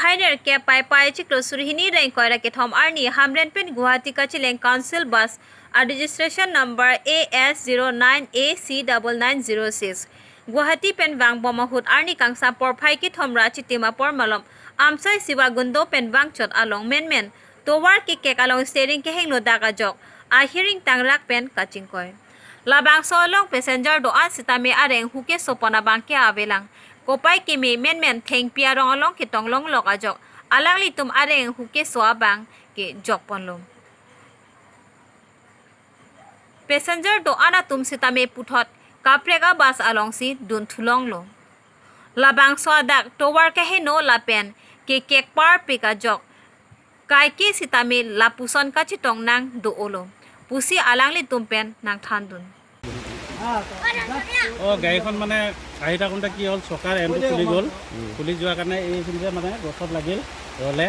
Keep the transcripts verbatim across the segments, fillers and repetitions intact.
Phainer ke Paipai chiklo suri hini ra ingkoi ra kethom arni Hamren pen Guwahati kacheleng Council bus a registration number A S zero nine A C double nine zero six Guwahati pen vangbom ahut arni kangsam porphai kethom ra chitim apor malom Amsai Siwa Gundo pen vangchot along menmen tovar kekek along steering kehingno dak ajok ahiring tangrak pen kachingkoi. Labangso along passenger do-an sitame areng hu kesopon abang ke avelang. Kopai keme menmen thengpi arong along ketong longlok ajok alanglitum areng hu keso abang ke jokponlo. Passenger do-an atum sitame puthot kaprek a bus alongsi dun thulonglo. Labangso adak tovar kehingno lapen kekek parpik ajok kaike sitame lapuson kachetong nang do-olo pusi alanglitum pen nangthandun. অ গাড়ীখন মানে আহি থাকোঁতে কি হ'ল, চকাৰ এণ্ডটো খুলি গ'ল। খুলি যোৱাৰ কাৰণে এইখিনিতে মানে গছত লাগিল, ৰলে।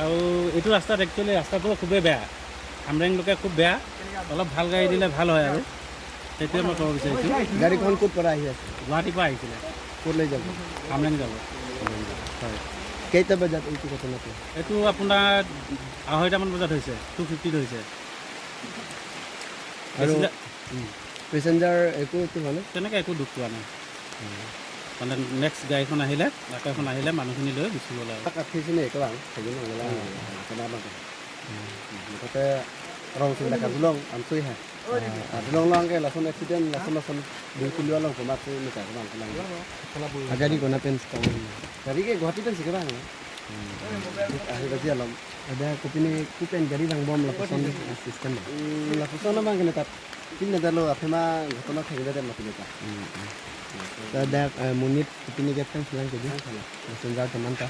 আৰু এইটো ৰাস্তাত একচুৱেলি ৰাস্তাটো খুবেই বেয়া, হামৰেংলৈকে খুব বেয়া। অলপ ভাল গাড়ী দিলে ভাল হয় আৰু, সেইটোৱে মই ক'ব বিচাৰিছোঁ। গাড়ীখন ক'ত পৰা আহি আছে? গুৱাহাটীৰ পৰা আহিছিলে, ক'লৈ যাব? হামৰেং যাব। হয়, কেইটা বজাত এইটো ঘটনাটো? এইটো আপোনাৰ আঢ়ৈটামান বজাত হৈছে, টু ফিফটিত হৈছে। আৰু বেছি- পেচেঞ্জাৰ একো একো হোৱা নাই? তেনেকৈ একো দুখ পোৱা নাই। মানে নেক্সট গাড়ীখন আহিলে, আকৌ এখন আহিলে মানুহখিনি লৈ গুচি গ'ল আৰু। Kathesi ne kelang, kagin ang kelang, kena bang. Kata orang sing dekat dulong, amsui ha. Dulong lang ke lason accident, lason lason di kuliah lang komat sih minta kelang kelang. Agari kona pen sekali. Gari ke Guwahati pen sih kelang. Akhir kasi alam. Ada kopine kopi pen gari vangbom lapuson system. Lapuson abang kena tap. Tin na dalo athema ghotona thengde den mati neta. Ada monit kopine gate kan selang jadi. Passenger teman ta.